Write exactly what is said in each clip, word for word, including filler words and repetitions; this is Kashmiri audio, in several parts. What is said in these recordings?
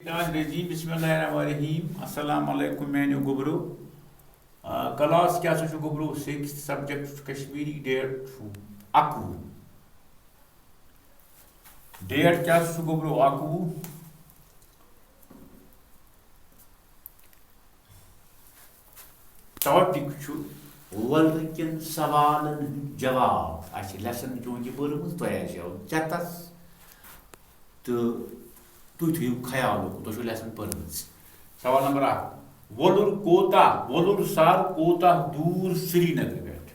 الرحمن الرحیم۔ بسم اللہ الرحمن الرحیم۔ السلام علیکم میانیو گوٚبرو۔ آ، کلاس کیٛاہ سا چھُ گوٚبرو؟ سِکِستھ، سبجیکٹ چھُ کشمیٖری، ڈیٹ چھُ اَکوُہ۔ ڈیٹ کیٛاہ سا چھُ گوٚبرو؟ اَکوُہ۔ ٹاپک چھُ وۄلرٕ کٮ۪ن سوالن ہُنٛد جواب۔ اَسہِ چھِ لیسن چونکہ پٔرمٕژ، تۄہہِ آسیو چتس، تہٕ تُہۍ تھٲیِو خیال اوکُن، تۄہہِ چھو لیسن پٔرمٕژ۔ سوال نمبر اکھ، وۄلُر کوتاہ، وۄلُر سر کوتاہ دوٗر سرینگرٕ پٮ۪ٹھ؟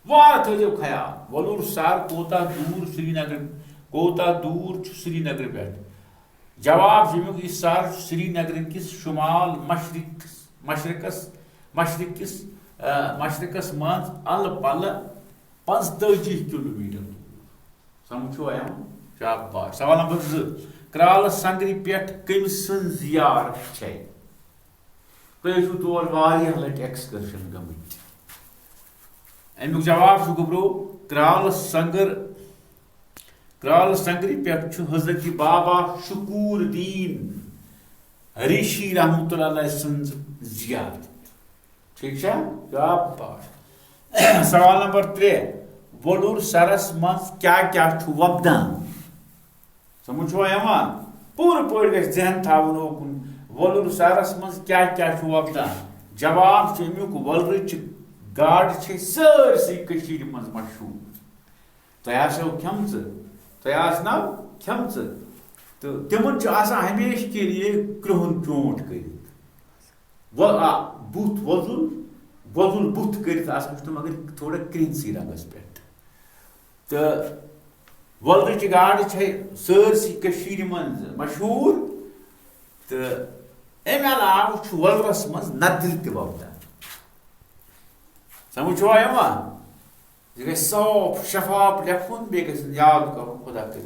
وارٕ تھٲیزیو خیال، وۄلُر سر کوتاہ دوٗر سرینگر، کوتاہ دوٗر چھُ سرینگرٕ پٮ۪ٹھ؟ جواب چھُ اَمیُک، یہِ سر چھُ سرینگرٕ کِس شمال مشرق، مشرقس، مشرق کِس، آ، مشرقس منٛز الہٕ پلہٕ پنٛژتٲجی کلوٗمیٹر دوٗر۔ سمجھ چھُوا یِوان؟ شاباش۔ سوال نمبر زٕ، کرالہٕ سنگرِ پٮ۪ٹھ کٔمۍ سٕنٛز زیارت چھےٚ؟ تُہۍ ٲسِو تور واریاہ لٹہِ ایکسکرشن گٔمٕتۍ۔ اَمیُک جواب چھُ گوٚبرو، کرالہٕ سنگر، کرالہٕ سنگرِ پٮ۪ٹھ چھُ حضرت بابا شکور الدین ریشی رحمتہ اللہ علیہ سٕنٛز زیارت۔ ٹھیٖک چھا؟ شاباش۔ سوال نمبر ترٛےٚ، وۄلُر سرس منٛز کیٛاہ کیٛاہ چھُ وۄپدان؟ سمجھ چھُوا یِوان؟ پوٗرٕ پٲٹھۍ گژھِ ذہن تھاوُن اوکُن، وۄلُر سرس منٛز کیٛاہ کیٛاہ چھُ وۄپدان؟ جواب چھُ اَمیُک، وۄلرٕچہِ گاڈٕ چھِ سٲرسٕے کٔشیٖرِ منٛز مشہوٗر۔ تۄہہِ آسیو کھٮ۪مژٕ، تۄہہِ آسنو کھٮ۪مژٕ۔ تہٕ تِمن چھُ آسان ہمیشہِ کے لیے کرٛہُن چونٛٹھ کٔرِتھ۔ وۄ-، آ، بُتھ وۄزُل، وۄزُل بُتھ کٔرِتھ آسان چھُ تِم مگر تھوڑا کرٛہنسٕے رنٛگس پٮ۪ٹھ۔ تہٕ وۄلرٕچہِ گاڈٕ چھے سٲرسٕے کٔشیٖرِ منٛز مشہوٗر۔ تہٕ اَمہِ علاوٕ چھُ وۄلرس منٛز ندٕرۍ تہِ وۄپدان۔ سمجھ چھُوا یِوان؟ یہِ گژھِ صاف شفاف لیکھُن، بیٚیہِ گژھِ یاد کرُن خدا کٔرِتھ